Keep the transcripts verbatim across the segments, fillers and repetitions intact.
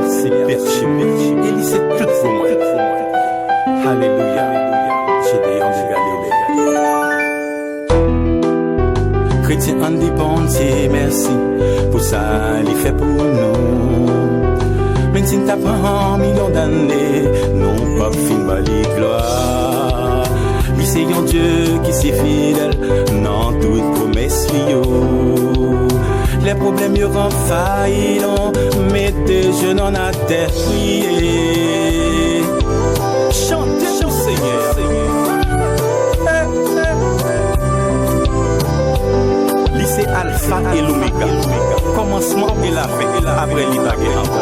Se pèche, e li se tout pou mwen. Alelouya, Jedeyòn de Galile. Kretyen, ann di Bondye mèsi pou sa li fè pou nou. Menm si n ta pran milyon dane, nou p ap fin ba li glwa. Li se yon Dye ki se fidèl nan tout pwomès li yo. Lè pwoblèm yo anvayi nou, mete jenou n atè, priye. Chante pou Senyè a. Li se Alfa e Lomega, kòmansman e lafen, apre li pa gen ankò.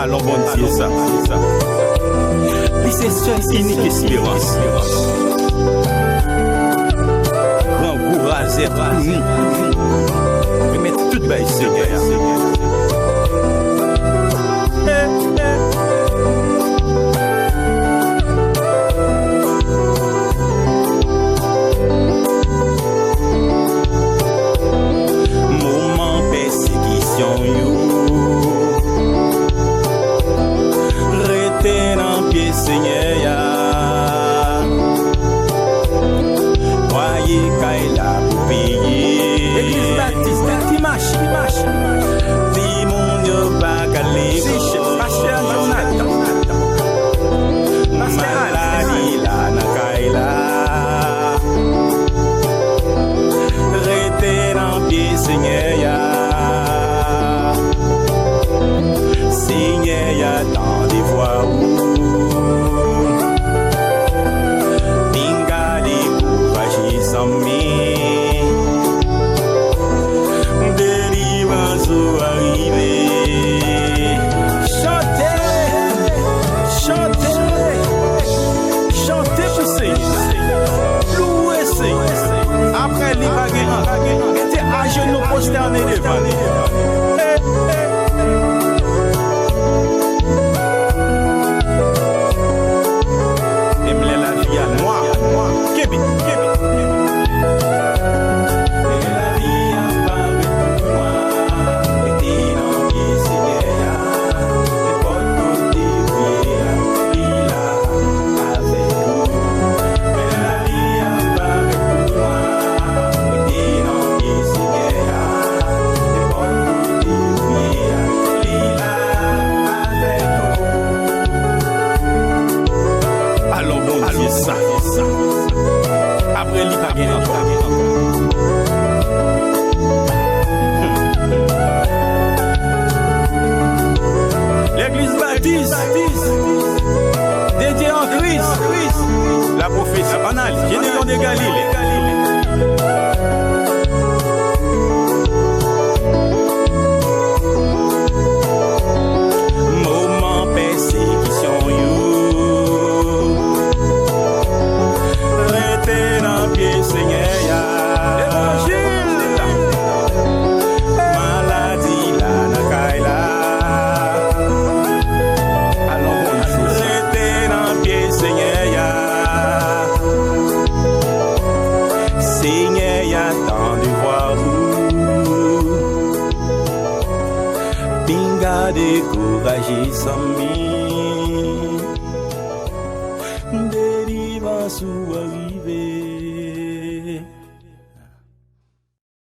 Alon Bondye sa. Li se sèl inik esperans. Grangou razè pou nou. Remèt tout bay Senyè a. Moman pèsekisyon yo, rete nan pye Senyè a. Pwaye kay la pou peye. Legliz Batis de Timachi. Timoun yo pa ka lekòl. Pastè Jonathan. Pastè Al. Maladi la nan kay la. Rete nan pye Senyè a. Senyè a tande vwa ou. Pinga dekouraje zanmi. Delivrans ou a rive. Chante, chante, chante pou Senyè. Louwe Senyè. Apre li pa gen anyen. Mete ajenou pwostène devan li. Menm lè lavi a nwa, kenbe, kenbe. Lè lavi a parèt nwa, rete nan pye Senyè a. Nenpòt kote ou ye a, li la avèk ou. Lè lavi a parèt nwa, rete nan pye Senyè a. Nenpòt kote ou ye a, li la avèk ou. Alon Bondye sa. Apre li pa gen ankò. Legliz Batis de Dye an Kris, la pwofesi ann ale, Jedeyòn de Galile. Moman pèsekisyon yo, rete nan pye Senyè a. Levanjil. Maladi la nan kay la. Alon Bondye. Rete nan pye Senyè a. Senyè a tande vwa ou. Pinga dekouraje zanmi.